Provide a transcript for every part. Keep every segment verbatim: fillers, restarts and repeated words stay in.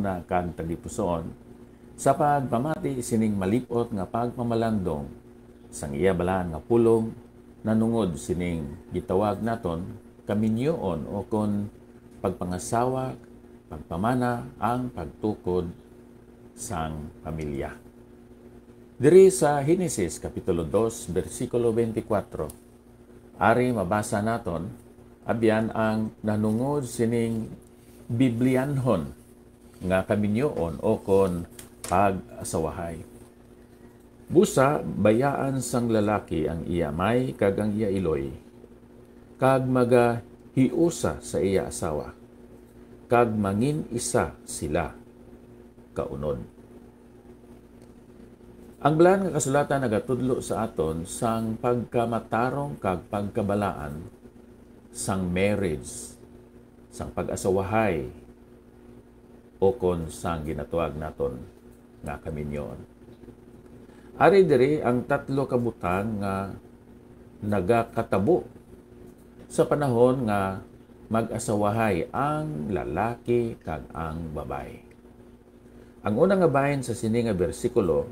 na kag tagipusoon, sa pagpamati sining malip-ot nga pagpamalandong sang iya balaan nga pulong nanungod sining gitawag naton kaminyoon, o kon pagpangasawa, pagpamana, ang pagtukod sang pamilya. Diri sa Henesis Kapitulo dos, bersikulo twenty-four, ari mabasa naton, abyan ang nanungod sining Biblianhon nga kaminyoon o kon pag-asawahay. Busa, bayaan sang lalaki ang iya amay kag ang iya iloy, kag magahiusa sa iya asawa, kag mangin-isa sila kaunod. Ang Balaan nga Kasulatan nagatudlo sa aton sang pagkamatarong kag pagkabalaan sang marriage, sang pag-asawahay, o kon sang ginatawag naton nga kaminyoon. Ari diri ang tatlo ka butang nga nagakatabo sa panahon nga mag-asawahay ang lalaki kag ang babayi. Ang una nga bahin sa sini nga bersikulo,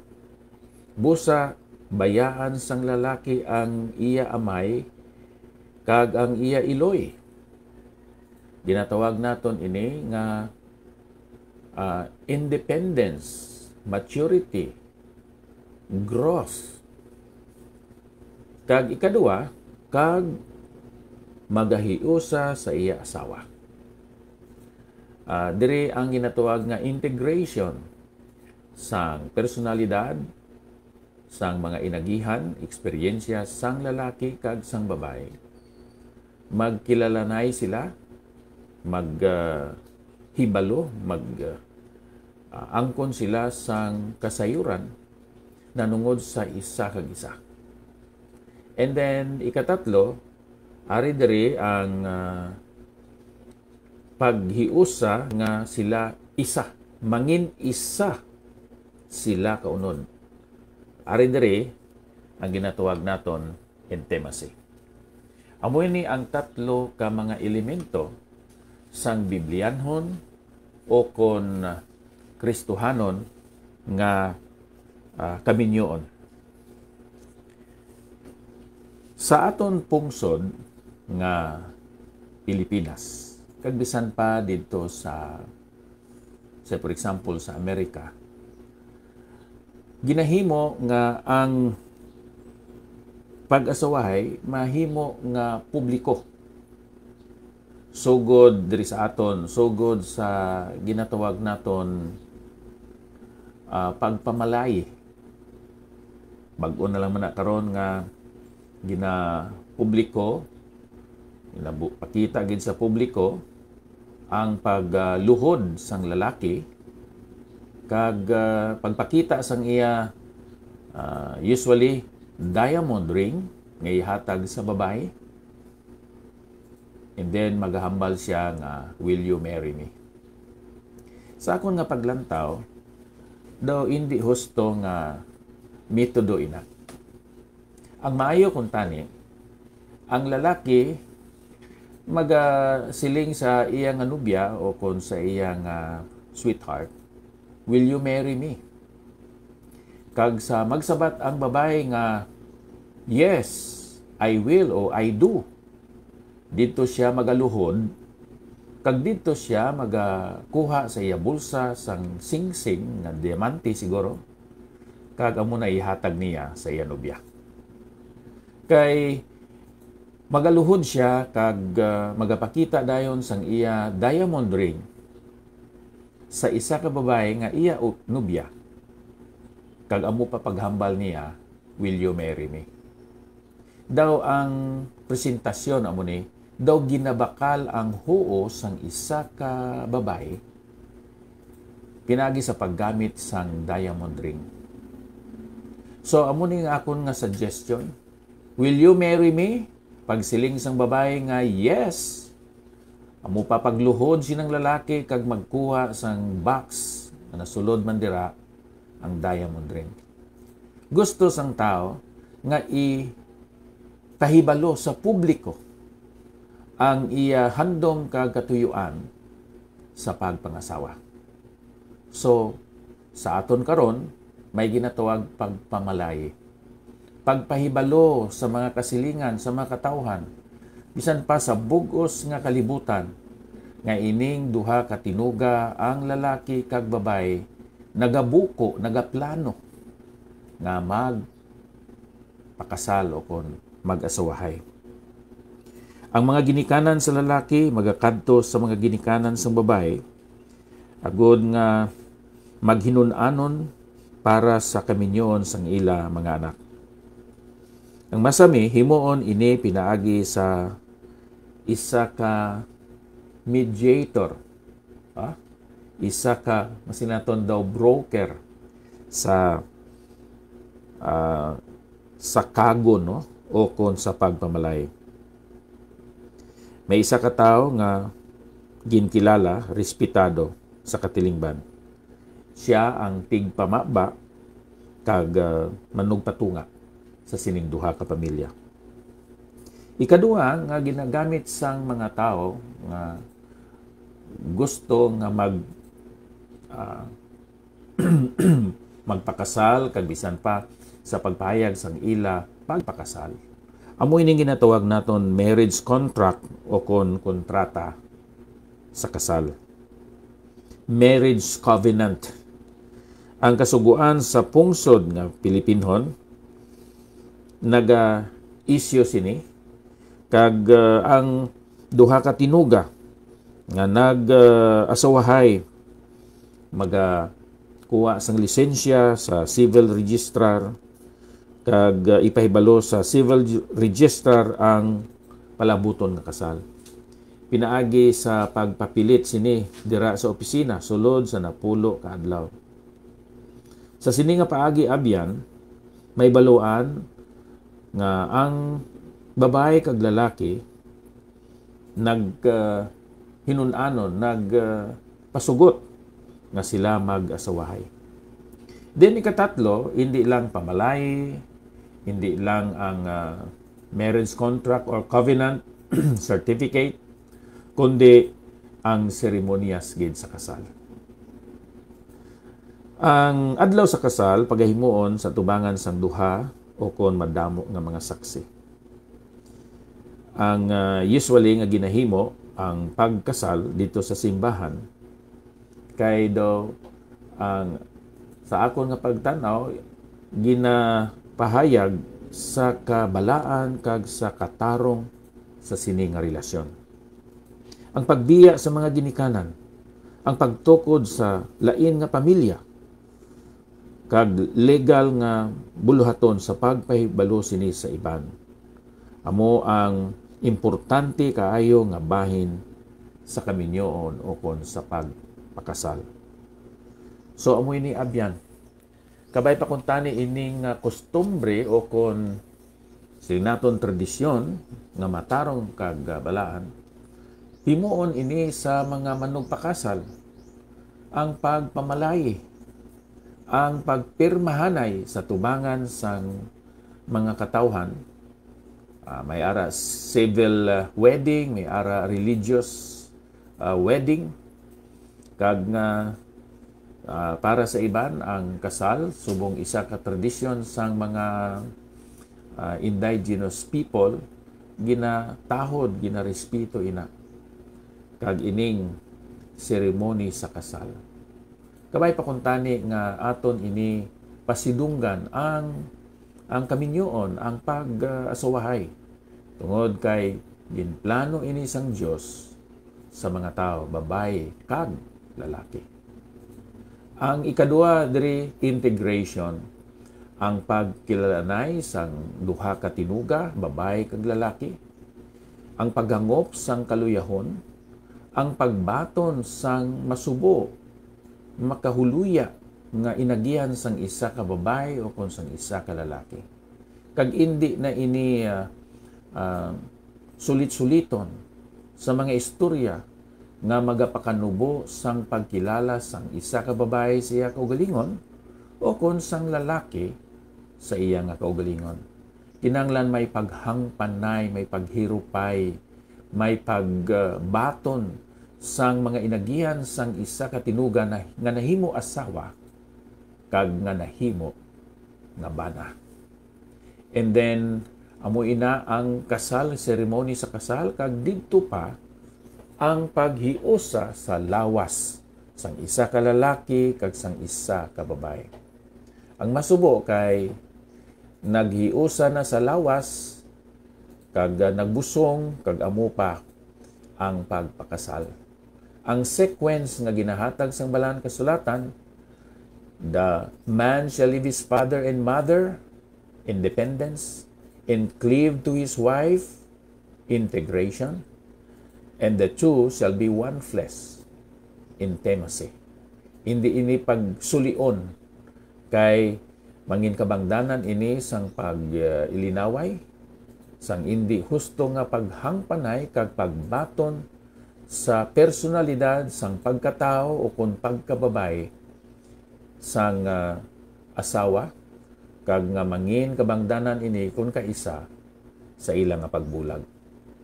"Busa, bayaan sang lalaki ang iya amay kag ang iya iloy." Ginatawag naton ini nga, ah, independence, maturity, growth. Kag ikaduha, kag magahiusa sa iya asawa. Ah, diri ang ginatawag nga integration sang personalidad, sang mga inagihan, eksperyensya sang lalaki kag sang babayi. Magkilalanay sila, mag, ah, hibalo, mag, ah, angkon sila sang kasayuran nanungod sa isa kag isa. And then, ikatatlo, ari diri ang, ah, paghiusa nga sila isa, mangin-isa sila kaunod. Ari diri ang ginatawag naton intimacy. Amo ini ang tatlo ka mga elemento sang Biblianhon o kon Kristohanon nga, ah, kaminyoon. Sa aton pungsod nga Pilipinas, kag bisan pa didto sa, say for example, sa Amerika, ginahimo nga ang pag-asawahay mahimo nga publiko. Sugod diri sa aton, sugod sa ginatawag naton, ah, pagpamalayi. Bag-o na lang man na karon nga ginapubliko, ginabu-, pakita gid sa publiko ang pagluhod sang lalaki kag, ah, pagpakita sang iya, ah, usually diamond ring nga ihatag sa babayi. And then, magahambal siya nga, "Will you marry me?" Sa akon nga paglantaw, daw indi husto nga metodo ina. Ang maayo kuntani, ang lalaki magasiling sa iya nga nobya o kon sa iya nga sweetheart, "Will you marry me?" Kag sa magsabat ang babayi nga, "Yes, I will," o "I do," didto siya magaluhod, kag didto siya magakuha sa iya bulsa sang singsing nga diamante siguro, kag amo na ihatag niya sa iya nobya. Kay magaluhod siya kag, ah, magapakita dayon sang iya diamond ring sa isa ka babayi nga iya u-, nobya, kag amo pa paghambal niya, "Will you marry me?" Daw ang presentasyon amo ni, daw ginabakal ang huo sang isa ka babayi pinagi sa paggamit sang diamond ring. So, amo ni nga akon nga suggestion. "Will you marry me?" Pagsiling sang babayi nga, "Yes." Amo pa pagluhod sinang lalaki kag magkuha sang box nga nasulod man dira ang diamond ring. Gusto sang tawo nga ipahibalo sa publiko ang iya handom kag katuyuan sa pagpangasawa. So, sa aton karon, may ginatawag pagpamalayi. Pagpahibalo sa mga kasilingan sa mga katawhan, bisan pa sa bug-os nga kalibutan, nga ining duha ka tinuga, ang lalaki kag babayi, nagabuko, nagaplano nga magpakasal o kon mag-asawahay. Ang mga ginikanan sa lalaki magakadto sa mga ginikanan sang babayi, agod nga maghinun-anon para sa kaminyoon sang ila mga anak. Ang masami, himuon ini pinaagi sa isa ka mediator, ha? Isa ka, masinaton daw, broker sa, ah, sa kagon, no? O kon sa pagpamalayi. May isa ka tawo nga ginkilala, respetado sa katilingban. Siya ang tigpamaba kag, ah, manugpatunga sa sining duha ka pamilya. Ikaduha nga ginagamit sang mga tawo nga gusto nga mag, ah, magpakasal kag bisan pa sa pagpahayag sang ila pagpakasal. Amo ining ginatawag naton marriage contract o kon kontrata sa kasal. Marriage covenant. Ang Kasugoan sa pungsod nga Pilipinhon naga-issue sini, kag, ah, ang duha ka tinuga nga nag, ah, asawahay magakuha sang lisensya sa civil registrar, kag, ah, ipahibalo sa civil ju-, registrar ang palabuton nga kasal. Pinaagi sa pagpapilit sini dira sa opisina sulod sa napulo ka adlaw. Sa sini nga paagi, abyan, may baluan nga ang babayi kag lalaki nag, ah, hinun-anon, nag, ah, pasugot nga sila mag-asawahay. Then, ikatatlo, hindi lang pamalayi, hindi lang ang, ah, marriage contract or covenant certificate, kundi ang seremonyas gid sa kasal. Ang adlaw sa kasal pagahimuon sa tubangan sang duha o kon madamo nga mga saksi. Ang, ah, usually nga ginahimo ang pagkasal dito sa simbahan kay daw ang, sa akon nga pagtan-aw, ginapahayag sa kabalaan kag sa katarong sa sini nga relasyon. Ang pagbiya sa mga ginikanan, ang pagtukod sa lain nga pamilya, kag legal nga buluhaton sa pagpahibalo sini sa iban, amo ang importante kaayo nga bahin sa kaminyoon o kon sa pagpakasal. So, amo ini, abyan. Kabay pa kuntani ining, ah, kustumbre o kon siling naton tradisyon nga matarong kag, ah, balaan, himuon ini sa mga manugpakasal. Ang pagpamalayi, ang pagpirmahanay sa tubangan sang mga katawhan, ah, may ara civil, ah, wedding, may ara religious, ah, wedding, kag nga, ah, para sa iban, ang kasal subong isa ka tradisyon sang mga, ah, indigenous people, ginatahod, ginarespeto ina kag ining ceremony sa kasal. Kabay pa kuntani nga aton ini pasidunggan ang, ang kaminyoon, ang pag-asawahay, tungod kay ginplano ini sang Dios sa mga tawo, babayi kag lalaki. Ang ikadua diri, integration, ang pagkilalanay sang duha ka tinuga, babayi kag lalaki, ang paghangop sang kaluyahon, ang pagbaton sang masubo, makahuluya nga inagihan sang isa ka babayi o kon sang isa ka lalaki. Kag indi na ini, ah, ah, sulit-suliton sa mga istorya nga magapakanubo sang pagkilala sang isa ka babayi sa iya kaugalingon o kon sang lalaki sa iya nga kaugalingon. Kinahanglan may paghangpanay, may paghirupay, may pagbaton sang mga inagihan sang isa ka tinuga na, nga nahimo asawa kag nga nahimo nga bana. And then, amo ina ang kasal, ceremony sa kasal, kag didto pa ang paghiusa sa lawas sang isa ka lalaki kag sang isa ka babayi. Ang masubo kay naghiusa na sa lawas, kag, ah, nagbusong, kag amo pa ang pagpakasal. Ang sequence nga ginahatag sang Balaan Kasulatan, "The man shall leave his father and mother," independence, "and cleave to his wife," integration, "and the two shall be one flesh," intimacy. Hindi ini pagsulion, kay manginkabangdanan ini sang pag-ilinaway, sang indi husto nga paghangpanay kag pagbaton sa personalidad sang pagkatawo ukon pagkababayi sang, ah, asawa, kag nga manginkabangdanan ini kon kaisa sa ila nga pagbulag.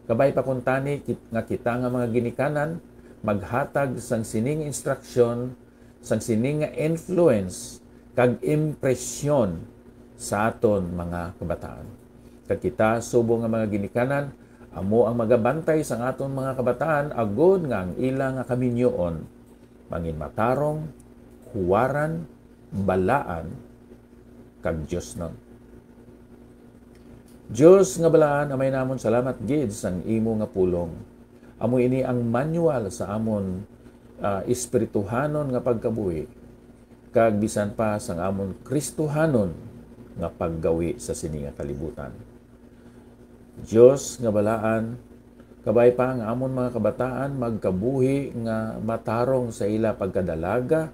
Kabay pa kuntani kit-, nga kita nga mga ginikanan maghatag sang sining instruksyon, sang sining nga influence kag impresyon sa aton mga kabataan. Kag kita, subong nga mga ginikanan, amo ang magabantay sang aton mga kabataan, agod nga ang ila nga kaminyoon manginmatarong, huwaran, balaan, kag diosnon. Dios nga balaan, Amay namon, salamat gid sang imo nga pulong. Amo ini ang manual sa amon, ah, espirituhanon nga pagkabuhi, kag bisan pa sang amon Kristohanon nga paggawi sa sini nga kalibutan. Dios nga balaan, kabay pa nga amon mga kabataan magkabuhi nga matarong sa ila pagkadalaga,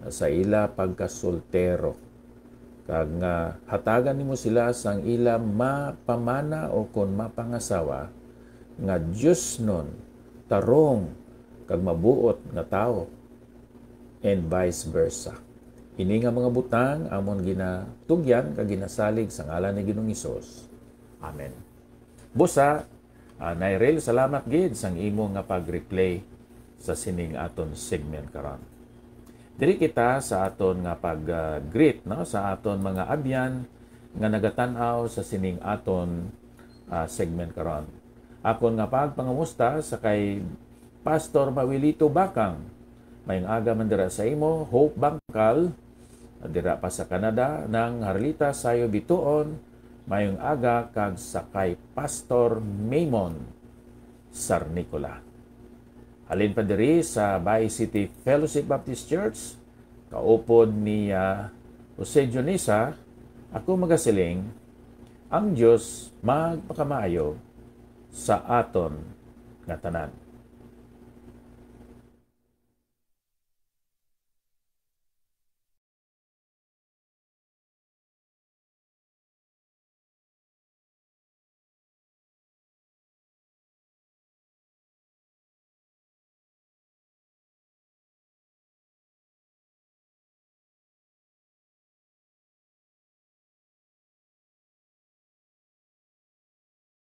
sa ila pagkasoltero, kag nga hatagan nimo sila sang ila mapamana ukon mapangasawa nga diosnon, tarong, kag mabuot nga tawo, and vice versa. Ini nga mga butang amon ginatugyan kag ginasalig sa ngalan ni Ginoong Hesus. Amen. Busa, ah, Nairel, salamat gid sang imo nga pag-replay sa sining aton segment karon. Diri kita sa aton nga pag-greet, no, sa aton mga abyan nga nagatan-aw sa sining aton, ah, segment karon. Akon nga pagpangamusta sa kay Pastor Mawilito Bakang. Mayong aga man dira sa imo, Hope Bangkal, dira pa sa Canada, nang Harlita Sayo Bituon, mayong aga, kag sa kay Pastor Maymon Sarnicola. Halin pa diri sa Bay City Fellowship Baptist Church, kaupod ni, ah, Jose Dionisa, ako magasiling, ang Dios magpakamaayo sa aton nga tanan.